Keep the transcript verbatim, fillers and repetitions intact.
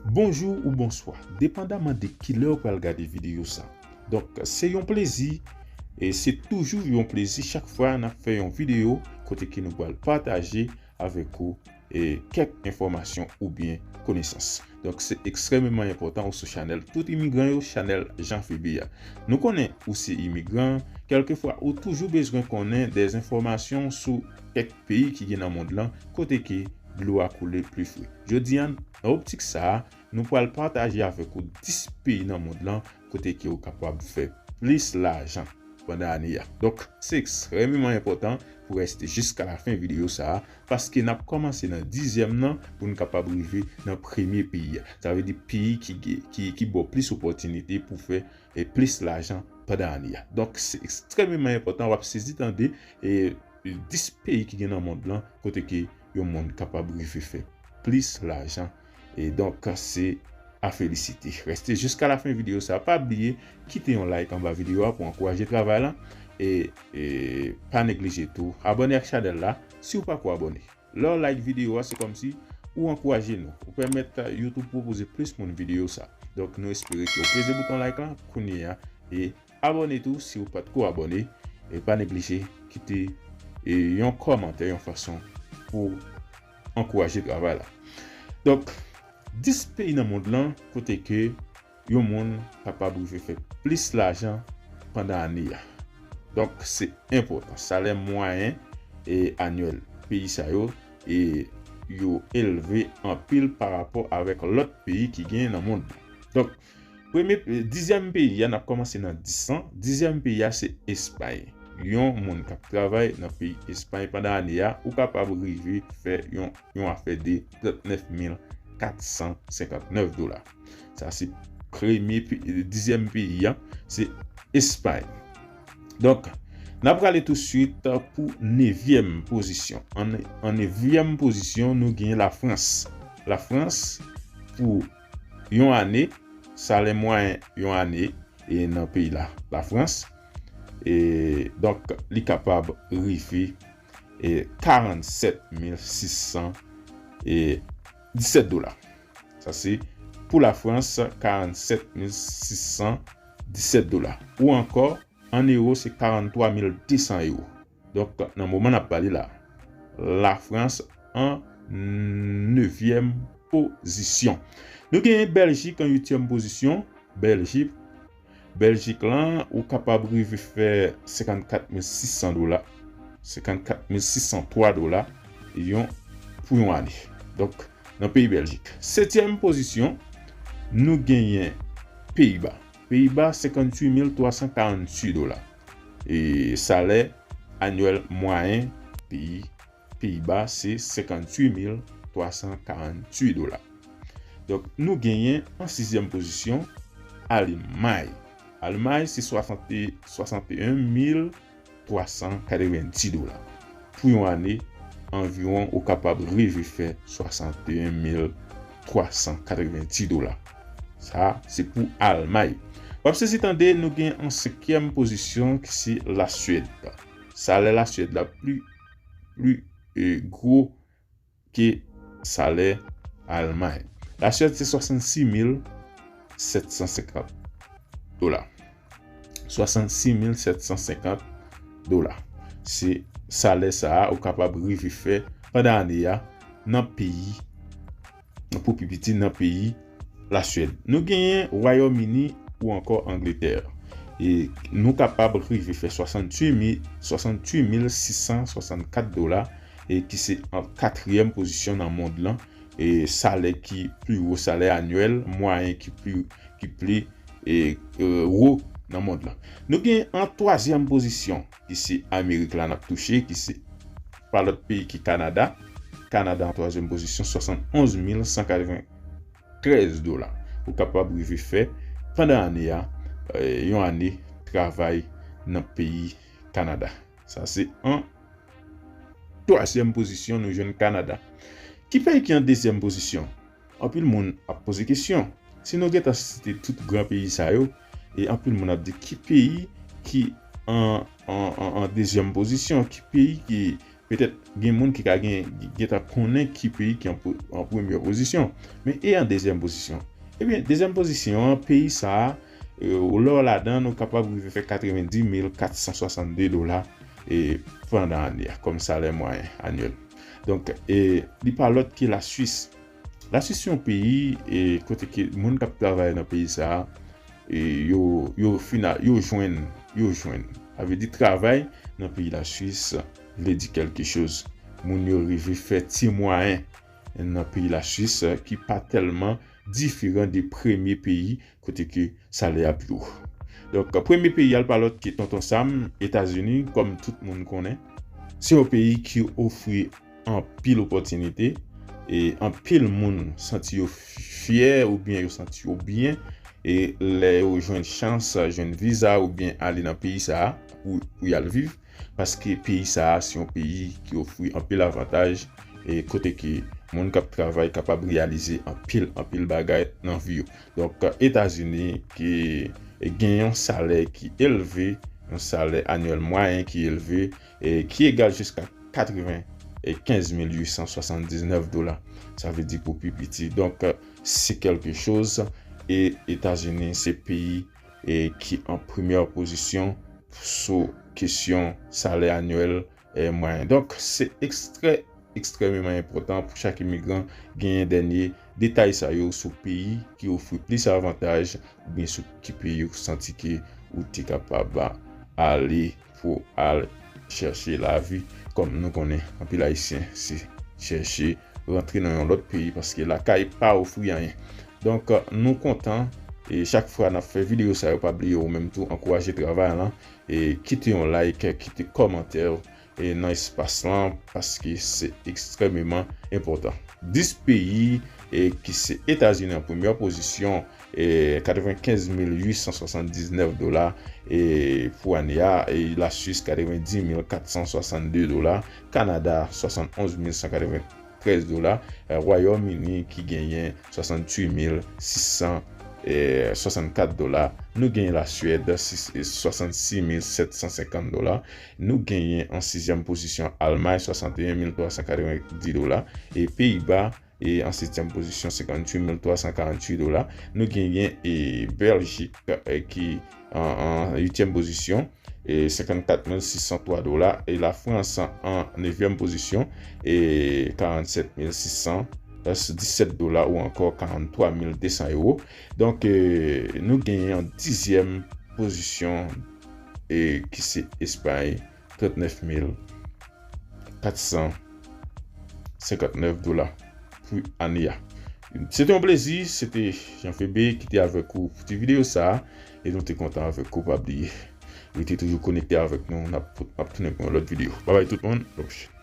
Bonjou ou bonswa, depandaman de kilè ou pral gade videyo sa. Donk, se yon plezi, e se toujou yon plezi chak fwa n ap fè yon videyo kote ke nou pral pataje avèk ou e kèk enfòmasyon oubyen konesans. Donk, se ekstrèmeman enpòtan ou sou chanèl Tout Imigran yo, chanèl Jean Phoebe a. Nou konnen ou se imigran, kèlkefwa ou toujou bezwen konnen de enfòmasyon sou kèk peyi ki gen nan mond lan kote ke dlo a koule pli fre. Jodi a, nan optik sa a, nou pral pataje avèk ou dis peyi nan mond lan kote ke ou kapab fè plis lajan pandan ane a. Donk, se ekstrèmeman enpòtan pou reste jiska lafen videyo sa a, paske n ap kòmanse nan dizyèm nan pou n kapab rive nan premye peyi a. Sa vle di peyi ki, ki, ki ba w plis opòtinite pou fè e plis lajan pandan ane a. Donk, se ekstrèmeman enpòtan, w ap sezi tande e dis peyi ki gen nan mond lan kote ke yon moun kapab rive fè plis lajan. E donk, se a felisite. Reste jiska lafen videyo sa. Pa bliye kite yon like anba videyo a pou ankouraje travay la. E, e pa neglije tou abòne ak chanèl la si w pako abòne. Lè w like videyo a, se kòmsi ou ankouraje nou. Ou pèmèt YouTube pwopoze plis moun videyo sa. Donk, nou espere ke w peze bouton like lan kounye a e abòne tou si w patko abòne. E pa neglije kite e yon kòmantè, yon fason pou ankouraje travay la. Donk, dis peyi nan mond lan kote ke yon moun kapab rive fè plis lajan pandan ane a. Donk, se enpòtan. Salè mwayen e anyèl peyi sa yo, e yo elve anpil pa rapò avèk lòt peyi ki gen nan mond lan. Donk, premye, dizyèm peyi a, n ap kòmanse nan dis lan. Dizyèm peyi a, se Espay. Yon moun k ap travay nan peyi Espay pandan ane a, ou kapab rive fè yon, yon afè de trannèf mil kat san senkantnèf dola. Sa se premye pe-, dizyèm peyi a, se Espay. Donk, n ap prale touswit pou nevyèm pozisyon. An, an nevyèm pozisyon, nou gen Lafrans. Lafrans, pou yon ane, salè mwayen yon ane e nan peyi la, Lafrans. E donk, li kapab rive e karannsèt mil sis san e disèt dola. Sa se pou Lafrans, karannsèt mil sis san disèt dola. Ou ankò, an ewo, se karanntwa mil de san ewo. Donk, nan moman n ap pale la, Lafrans an nevyèm pozisyon. Nou genyen Bèljik an uityèm pozisyon. Bèljik, Bèljik lan, ou kapab rive fè senkannkat mil sis san dola, senkannkat mil sis san twa dola yon, pou yon ane. Donk, nan peyi Bèljik. Setyèm pozisyon, nou genyen Peyiba. Peyiba, senkanntuit mil twa san karantuit dola. E salè anyèl mwayen peyi Peyiba, se senkanntuit mil twa san karantuit dola. Donk, nou genyen an sizyèm pozisyon Almay. Almay, se swasannte, swasanteyen mil twa san katrevendis dola. Pou yon ane, anviwon ou kapab rive fè swasanteyen mil twa san katrevendis dola. Sa, se pou Almay. W ap sezi tande, nou gen an senkyèm pozisyon ki se Laswèd. Salè Laswèd la pli, pli, e, gwo ke salè Almay. Laswèd se swasannsis mil sèt san senkant dola. Swasannsis mil sèt san senkant dola. Se salè sa a ou kapab rive fè pandan ane a nan peyi, pou pi piti nan peyi Laswèd. Nou genyen Wayòm Ini ou ankò Angletè. E nou kapab rive fè swasanntuit mil, swasanntuit mil sis san swasannkat dola, e ki se an katriyèm pozisyon nan mond lan, e salè ki pli wo, salè anyèl mwayen ki pli, ki pli, e, e, wo nan mond lan. Nou gen an twazyèm pozisyon, ki se Amerik la n ap touche, ki se pa lòt peyi ki Kanada. Kanada an twazyèm pozisyon, swasannonz mil san katreventrèz dola. Ou kapab rive fè pandan ane a, e, yon ane travay nan peyi Kanada. Sa se an twazyèm pozisyon, nou jwenn Kanada. Ki peyi ki an dezyèm pozisyon? Anpil moun ap poze kesyon. Si nou gentan site tout gran peyi sa yo, e anpil moun ap di ki peyi ki an, an, an, an dezyèm pozisyon, ki peyi ki Petèt gen moun ki ka gen gentan konnen ki peyi ki an, an premyè pozisyon. Men e an dezyèm pozisyon? Ebyen, dezyèm pozisyon an, peyi sa a, e, ou lè w ladan, ou kapab rive fè katrevendis mil katsanswasannde dola e pandan ane a kòm salè mwayen anyèl. Donk, e, li pa lòt ke Laswis. Laswis se yon peyi e kote ke moun k ap travay nan peyi sa a, e yo, yo fina, yo jwenn, yo jwenn. Sa vle di travay nan peyi Laswis vle di kèlke choz. Moun yo rive fè ti mwayen nan peyi Laswis ki pa tèlman diferan de premye peyi kote ke salè a pi wo. Donk, premye peyi a l pa lòt ke Tonton Sam, Etazini, kòm tout moun konnen. Se yon peyi ki ofri anpil opòtinite e anpil moun santi yo fyè oubyen yo santi yo byen e lè yo jwenn chans, jwenn viza oubyen ale nan peyi sa a pou, pou y al viv. Paske peyi sa a se yon peyi ki ofri anpil avantaj e kote ke moun k ap travay kapab reyalize anpil, anpil bagay nan vi yo. Donk, Etazini ki gen yon salè ki elve, yon salè anyèl mwayen ki elve, e ki egal jiska katrevenkenz mil uitsannswasanndiznèf dola. Sa vle di pou pi piti. Donk, se kèlke choz. E Etazini se peyi e ki an premyè pozisyon sou kesyon salè anyèl e mwayen. Donk, se ekstrè, ekstrèmeman enpòtan pou chak imigran genyen dènye detay sa yo sou peyi ki ofri plis avantaj oubyen sou ki peyi ou santi ke ou te kapab ale pou al chèche lavi. Kòm nou konnen, anpil Ayisyen se chèche rantre nan yon lòt peyi paske lakay pa ofri anyen. Donk, nou kontan e chak fwa n ap fè videyo sa yo, pa bliye ou menm tou ankouraje travay lan e kite yon like, kite kòmantè e nan espas lan paske se ekstrèmeman enpòtan. Dis peyi e ki se Etazini an premyè pozisyon e katrevenkenz mil uitsannswasanndiznèf dola e pou ane a, e Laswis katrevendis mil katsanswasannde dola, Kanada swasannonz mil sankatrevenntrèz dola, e Wayòm Ini ki genyen swasanntuit mil sis san swasannkat dola, nou genyen Laswèd swasannsis mil sètsansenkant dola, nou genyen an sizyèm pozisyon Almay swasanteyen mil twasankatrevendis dola e Peyiba e an setyèm pozisyon, senkantuit mil twasankarantuit dola. Nou genyen e Bèljik e ki an, an uityèm pozisyon e senkannkat mil sis san twa dola e Lafrans an nevyèm pozisyon e karannsèt mil sis san disèt dola ou ankò karanntwa mil de san ewo. Donk, e, nou genyen an dizyèm pozisyon e ki se Espay, trannèf mil katsansenkannèf dola pou ane a. Se te yon plezi, se te Jean Febe ki te avèk ou pou ti videyo sa a, e nou te kontan avèk ou, pa bliye. Rete toujou konekte avèk nou, n ap, n ap tounen pou yon lòt videyo. Babay tout moun, lòt pwochèn.